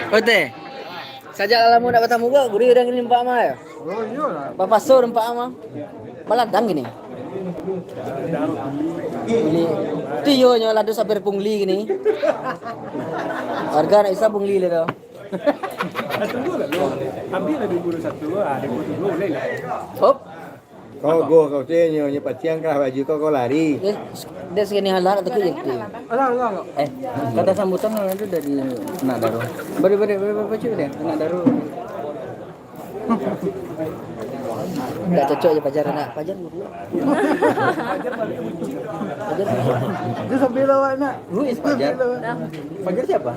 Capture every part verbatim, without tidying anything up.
Ote, sajak lamo ndak batamu ko, guru urang kini nampak mah yo. Oh, iyolah. Bapaso nampak mah. Baladang kini. Bali. Tu iyo nyo lado sabar pungli kini. Warga ndak bisa pungli lai tu. Satu dua lah, lo. Ambil lah dua puluh satu, ah, dua puluh dua boleh lah. Hop. Kau go, kau tu nyo, nyo paciang kah baju kau, kau lari. Dia, dia sakali halah, tak kira je. Alah, alah, alah. Eh, kata sambutan lah tu dari nak daru. Bari, bari, bari, bari, bari, nak daru. Ndak cocok je pajar anak. Pajar. Pajar. Dia sambil lawak nak. Who is Pajar? Sambil lawak. Pajar siapa?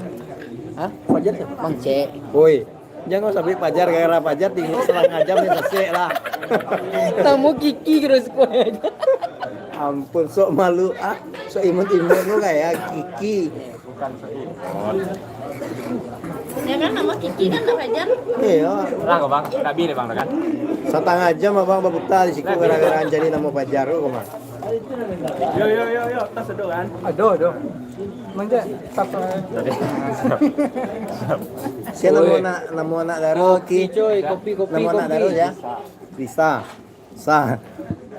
Hah? Pajar siapa? Mang Cek. Woi, jangan sampai pajar, gara-gara pajar tinggal setengah jam ni sasek lah. Namo Kiki terus kau aja. Ampun, sok malu ah, sok imut-imut lu kayak Kiki. Ya kan, nama Kiki kan tak Fajar. Iya. Lah kau bang, tak habis deh bang kan. Setengah jam abang babuta di situ gara-gara jadi nama Fajar kau mah. Yo yo yo yo, tas ado kan? Ado ado. Manja, tapa? Siapa nama nak, nama nak daru? Kopi coy, kopi kopi. Nama nak daru ya? Bisa. Sa,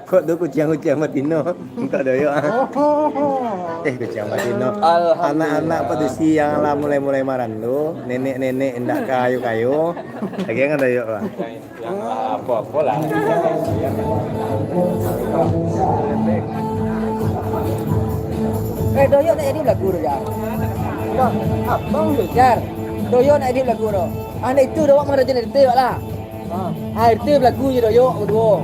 kok tu kuciang-kuciang batino? Engkau doyok ah. Eh, kuciang batino. Alhamdulillah. Anak-anak padusi yang lah mulai-mulai marandu, nenek-nenek indak kayo-kayo. Lagi kan doyok lah. Yang apa-apa lah. Eh, doyok nak jadi belagu tu, Jar. Abang tu. Jar, doyok nak jadi belagu tu. Anak itu doyok marajan R T lah. Ah, R T belagu je doyok baduo.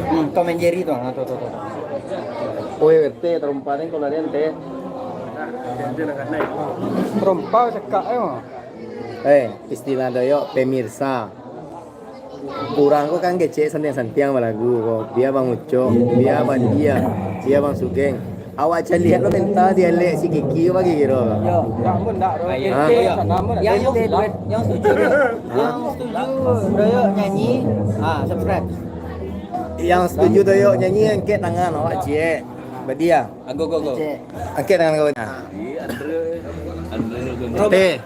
Hmm, Tom and Jerry tu. Ha, tu, tu, tu. Oi, teh, tarompa ni kalau ada teh. Tarompa cakak, eh. Eh, istilah Doyok, pemirsa. Urang ko kan kecek santiang-santiang balagu ko. Bia Bang Ucok, bia Badia, bia Bang Sugeng. Awak caliak lo mental dialek si Kiki ko bagi kiro. Yo, ndak pun ndak, bro. Hah? Ente, yo. Yang, yang setuju, yang setuju, Doyok nyanyi, ah, subscribe. Yang setuju Doyok nyanyi, angkek tangan, awak ciek. Badia. Angkek tangan kawan. Teh.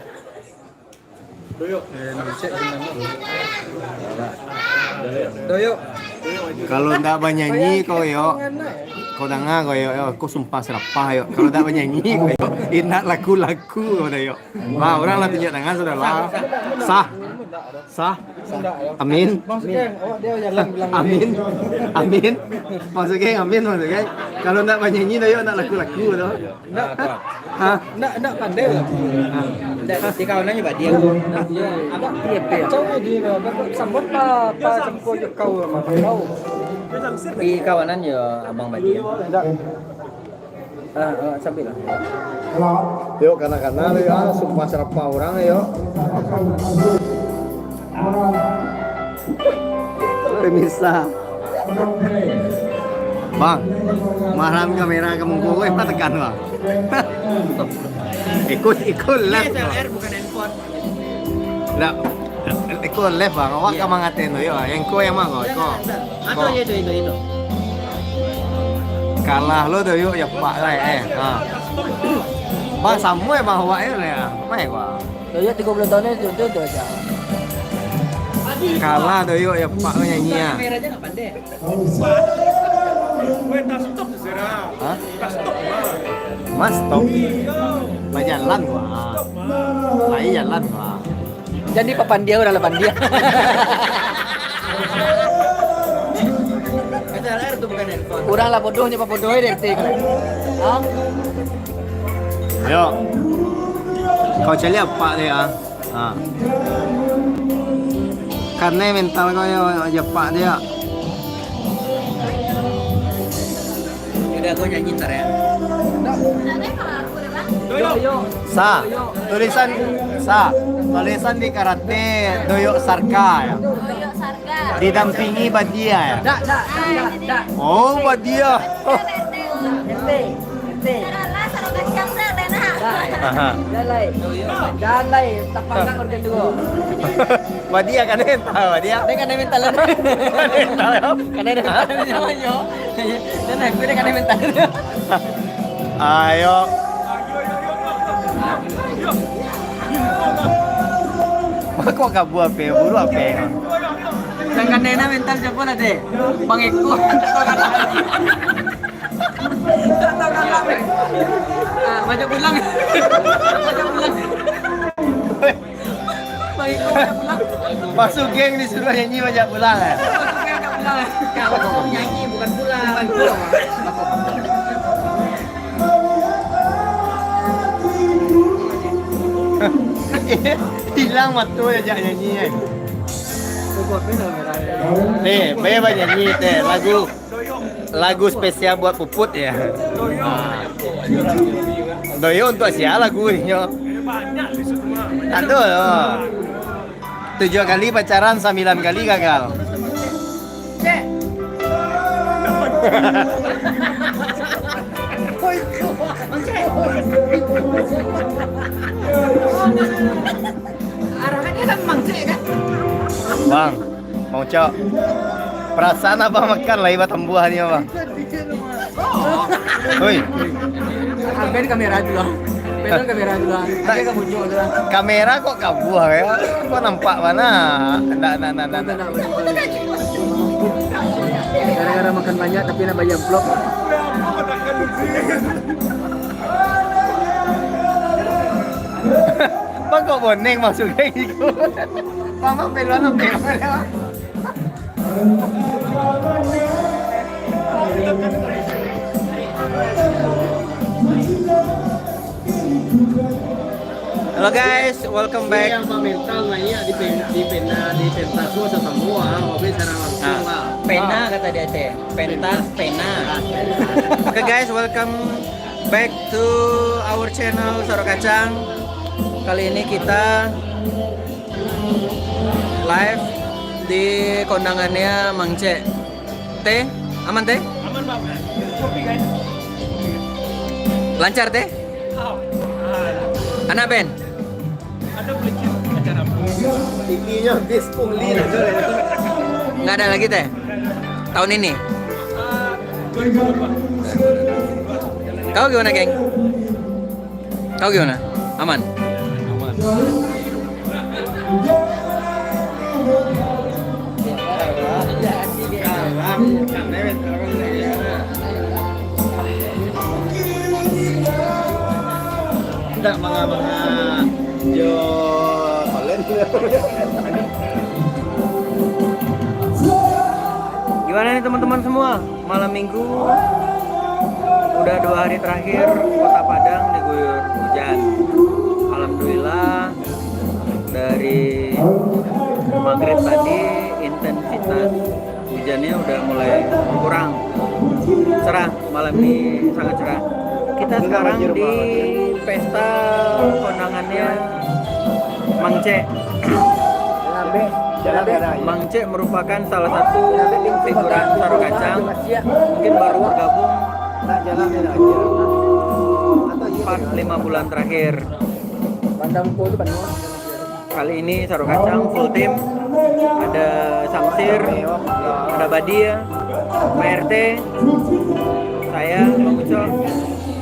Doyok. Kalau ndak banyanyi kau, Yok. Kau danga kau, Yok, Yok. Kau sumpah serapah, Yok. Kalau ndak banyanyi kau, Yok, indak laku-laku kau, Yok. Lah, urang lah tunjuak tangan sudah lah. Sah. Sah. Amin. Amin. Amin. Masuk geng, amin, masuk geng. Kalau ndak banyanyi, Yok, ndak laku-laku tu. Ndak. Hah? Ndak, ndak pandai lah. Ndak, di kawanan jo Badia. Ndak, iya, iya. Kacau di, sambut pa, pa, sempur jo kau, mah, kau. Di kawanan jo Abang Badia. Ndak. Ah, ah, sampai lah. Yok, kana-kana lo, yo, sumpah serapah urang, yo. Pemirsa. Bang, malam kamera ka muko, weh, pa tekan, Bang. Ikut, ikut live, Bang. Ndak, ikut live, Bang. Awak ka mangaten tu, yo. Yang ko yang ma ko? Ko. Atau ko. Yo, itu, itu, itu. Kalah lo Doyok, yo, Pak, lai, eh. Ha. Bang, samo, eh, Bang, awak, eh, lai, ah. Mai, Bang. Doyok tigo puluah tahun ni, tu, tu, tu aja. Kalah Doyok, yo, Pak, nyanyi, ah. Kamera aja nggak pandai. Weh, tak stop, Zera. Hah? Tak stop, Bang. Mas, stop. Bajalan, Bang. Lai jalan, Bang. Jadi papan dia, urang lapan dia. Urang lah bodoh, nyo pabodoh, eh, dari tadi. Ha? Ayo. Kau caliak apak dia, ah. Ha. Kanai mental kau, yo, jo apak dia. Udah, kau nyanyi ntar, ya. Sa. Tulisan Sa. Tulisan di karate, Doyok Sarka, ya. Doyok Sarka. Didampingi Badia, ya. Dak, dak, dak, dak. Oh, Badia. Oh. Ente, ente. Aha. Jalai. Jalai. Tapangkak urang tuo. Badia kanai mental, Badia. Dia kanai mental. Kanai mental, yo. Kanai mental, yo. Dia naik, dia kanai mental. Ayo. Kok kabua ape, buru ape? Yang kanai mental siapa lah, deh? Bang Eko. Ah, bajak pulang. Bajak pulang. Baik, bajak pulang. Masuk geng disuruh nyanyi bajak pulang, eh? Masuk geng bajak pulang, eh? Kalau nyanyi bukan pulang. Bukan pulang. Hilang mato ajak nyanyi, eh. Nih, bae banyanyi teh lagu. Lagu spesial buat Puput ya. Doyo untuk sia lagunyo? Tak tahu. Tujuh kali pacaran, sembilan kali gagal. Arahannya kan mangcek kan? Bang, Bang Ucok. Perasaan abang makan lai batambuah ni, Bang. Oi. Ambil kamera dulu lah. Pegang kamera dulu lah. Ambil ke muncul dulu lah. Kamera kok kabuah ya? Kok nampak mana? Ndak, ndak, ndak, ndak. Gara-gara makan banyak tapi nak bayar vlog. Bang kok boneng masuk kayak gitu? Bang, bang, peluang, bang, peluang. Halo guys, welcome back. Yang mental naiak di pen-, di pena, di pentas tu sama, ah, oke, secara langsung. Ah, lah. Pena kata dia teh. Pentas, pena. Oke guys, welcome back to our channel Saro Kacang. Kali ini kita live di kondangannya Mang Cek. Teh, aman teh? Aman, Bang. Kopi, guys. Lancar teh? Aman. Anak band? Ada pelicin acara. Intinya this only aja lah itu. Nggak ada lagi teh? Tahun ini? Ah, dua ribu dua puluh dua. Kau gimana, geng? Kau gimana? Aman? Aman. Ndak manga-manga jo Holland. Gimana nih teman-teman semua? Malam minggu, udah dua hari terakhir Kota Padang diguyur hujan. Alhamdulillah, dari maghrib tadi intensitas hujannya udah mulai kurang. Cerah, malam ini sangat cerah. Kita sekarang di pesta kondangannya Mang Cek. Mang Cek merupakan salah satu figuran Saro Kacang. Mungkin baru bergabung empat lima bulan terakhir. Kali ini Saro Kacang full team. Ada Samsir, ada Badia, P R T, saya, Bang Ucok,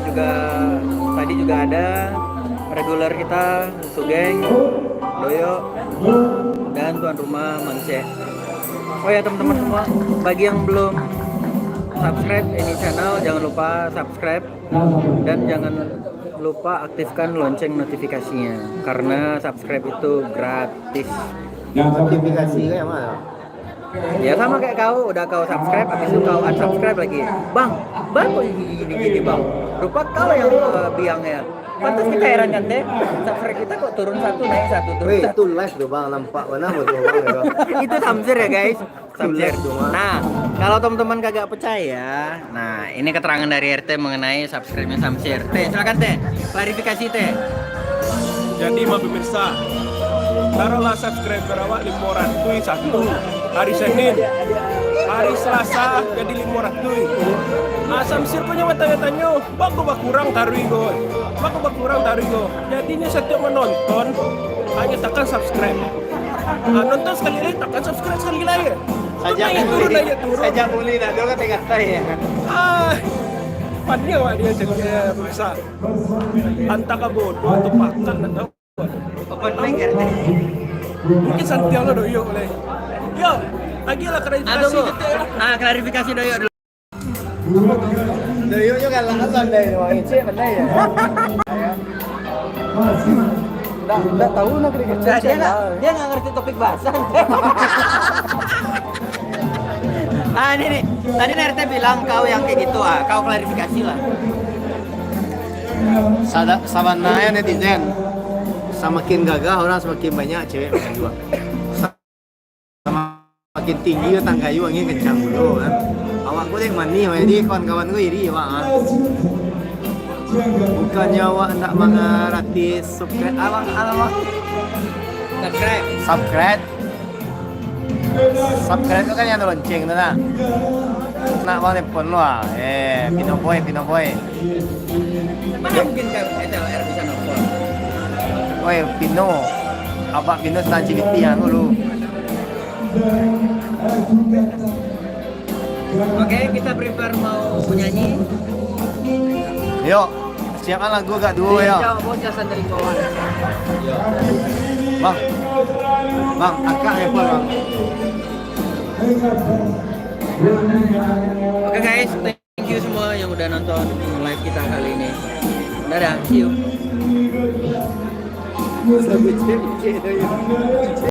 juga tadi juga ada reguler kita, Sugeng, Doyok, dan tuan rumah Mang Cek. Oh ya, teman-teman semua, bagi yang belum subscribe ini channel, jangan lupa subscribe dan jangan lupa aktifkan lonceng notifikasinya, karena subscribe itu gratis. Notifikasi kayak mana? Ya sama kayak kau, udah kau subscribe, habis itu kau unsubscribe lagi. Bang, baru ini gini-gini, Bang. Rupa kau yang, eh, biangnya. Pantas kita heran kan, teh? Subscribe kita kok turun satu, naik satu, turun satu. Weh, itu live tuh, Bang, nampak mana musuh Bang itu. Itu Samsir ya, guys. Samsir. Itu live tuh, Bang. Nah, kalau teman-teman kagak percaya, nah, ini keterangan dari R T mengenai subscribe-nya Samsir. Teh, silakan, Teh. Klarifikasi, Teh. Jadi, ma pemirsa, taruhlah subscriber awak limo ratuih satu. Hari Senin, hari Selasa jadi limo ratuih. Ah, Samsir ko nyo batanyo-tanyo, bako bakurang taruih ko. Bako bakurang taruih ko. Jadinyo satiok manonton, hanyo takan subscribe. Ah, nonton sakali lai, takan subscribe sakali lai. Sajak naik turun, naik turun. Sajak mulai dah, tu kan tengah tai ya. Ah, pandai awak dia jadi, eh, pemirsa. Antah ka bodoh atau pakak, ndak tahu. Mungkin santiang lah Doyok lai. Yo, lagi lah klarifikasi. Ah, klarifikasi Doyok dulu. Doyok juga lah, pandai tu, Bang. Ecek pandai ya. Ndak, ndak tahu nak kena kecek. Nah, dia nggak, dia nggak ngerti topik bahasan. Ah, ini nih. Tadi R T bilang kau yang kayak gitu, ah. Kau klarifikasi lah. Sada-, sabananyo netizen, samakin gagah orang, samakin banyak cewek makan jua. Samakin tinggi batang kayu, angin kencang pulo kan. Awak ko dek manih, jadi kawan-kawan ko iri awak, ah. Bukannyo awak ndak mangarati subscribe, awak, awak. Subscribe. Subscribe. Subscribe tu kan yang ada lonceng tu nah. Nak bang telepon lu ah. Eh, Pino Boy, Pino Boy. Mana mungkin kan S L R bisa nelfon? Oi, Pino. Abak Pino sedang activity yang dulu. Oke, kita prepare mau nyanyi. Yuk, siapkan lagu agak dulu ya. Jawab bocah santri kawan. Bang, bang, angkat handphone bang. Oke guys, thank you semua yang udah nonton live kita kali ini. Dadah, see you.